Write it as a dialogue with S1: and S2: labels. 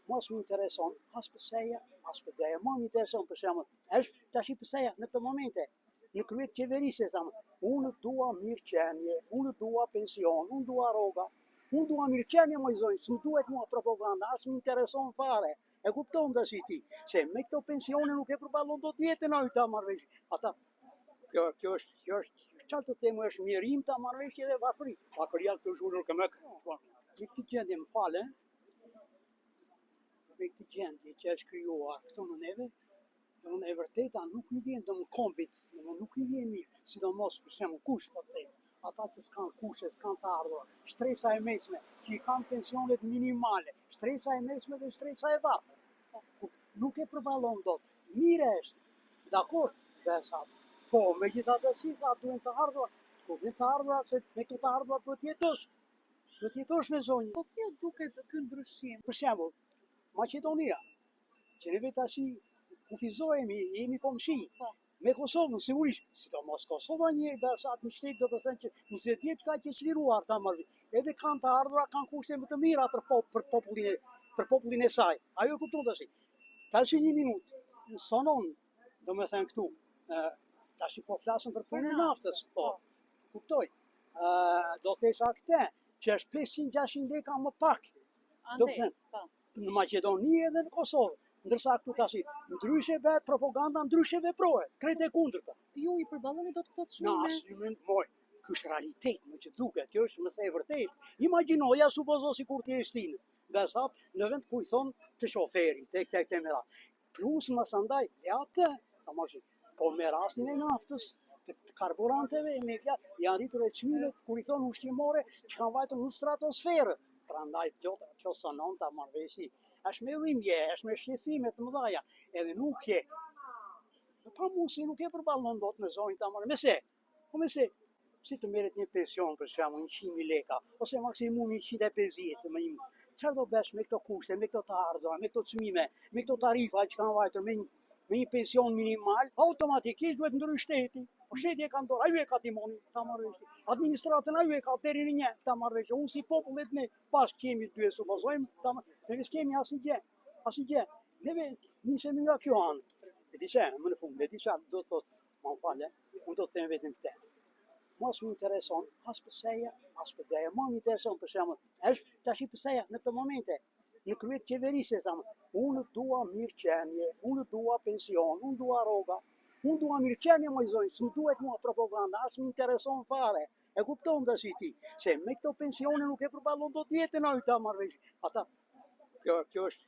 S1: Mua s'më intereson as PS-ja, as PD-ja. Mua më intereson për shembull, është tash PS-ja në këto momente në krye të qeverisjes thamë, unë dua mirëqenie, unë dua pension, unë dua rroga, unë dua mirëqenie moj zonjë, s'më duhet mua propaganda, as më intereson fare. E kupton tash ti, se me këto pensione nuk e përballon dot jetën ai ta marrë vesh. Ata kjo kjo është kjo është çfarë të them është mjerim ta marrë vesh edhe varfëri. Varfëria këtu është ulur këmëk. Po, me këtë gjendje më fal, me këtë gjendje që është krijuar këtu në neve, domethënë e vërteta nuk i vjen domethënë kombit, domethënë nuk i vjen mirë, sidomos për shembull kush po të them, ata që s'kan kushte, s'kan të ardhura, shtresa e mesme, që i kanë pensionet minimale, shtresa e mesme dhe shtresa e varfër, po, nuk e përballon dot. Mirë është, dakord, besa, po megjithatë si tha duhen të ardhura, ku vjen të ardhura, se me këto të ardhura duhet jetosh, duhet jetosh me zonjë.
S2: Po si ju duket ky ndryshim?
S1: Për shembull, Maqedonia, që neve tashi kufizohemi, jemi komshi,
S2: Po.
S1: me Kosovën, sigurisht, sidomos Kosova një besat një shtet do të thënë që 20 vjet ka që çliruar ta marrë. Edhe kanë të ardhura, kanë kushte më të mira për pop, për popullin e për popullin e saj. Ajo e kupton tash. Tash një minutë, sonon, do me thënë këtu, ë, tash po flasëm për punën e naftës, po, kuptoj. Ë, do thesha këtë, që është 500-600 leka më pak Do
S2: Andej,
S1: të thënë,
S2: po.
S1: në Maqedoni edhe në Kosovë. Ndërsa këtu tash ndryshe bëhet propaganda, ndryshe veprohet, krejt e kundërta.
S2: Ju i përballoni dot këto
S1: Në
S2: çmime?
S1: asnjë mënyrë, moj, ky është realitet, më që duket, kjo është mëse e vërtetë. Imagjinoja, supozo sikur ti je shtinë, besa, në vend ku i thon të shoferit, tek tek tek me radhë. Plus masandaj, e atë, ta marrësh, po me rastin e naftës, të, të karburanteve, me fjalë, janë rritur e çmimet kur i thon ushqimore që kanë vajtur në stratosferë. Prandaj kjo kjo sonon ta marrë vesh. Është me dhimbje, është me shqetësime të mëdha, edhe nuk je. Në pa mundësi nuk e përballon dot me zonjë ta marrë. Me se, po me se, si të merret një pension për shembull 100.000 leka ose maksimumi 150 më një. Çfarë do bësh me këto kushte, me këto të ardhura, me këto çmime, me këto tarifa që kanë vajtur me një, me një pension minimal, automatikisht duhet ndrysh shteti. Po shteti e ka në dorë, ajo e ka timonin, ta marrë vesh. Administratën ajo e ka deri në një, ta marrë vesh. Unë si popull et ne bashkë jemi dy e supozojmë, ta marrë, neve s'kemi asnjë gjë, asnjë gjë. Neve nisemi nga kjo anë. E di çe, më në fund, e di çfarë do të thotë, më fal, unë do të them vetëm këtë. Mua s'më intereson as PS-ja, as PD-ja. Mua më intereson për shembull, është tash PS-ja në këto momente në krye të qeverisjes thamë, unë dua mirëqenie, unë dua pension, unë dua rroga, unë dua mirëqenie moj zonjë, s'më duhet mua propaganda, as më intereson fare. E kupton tash ti, se me këto pensione nuk e përballon dot jetën ai ta marrë vesh. Ata kjo kjo është.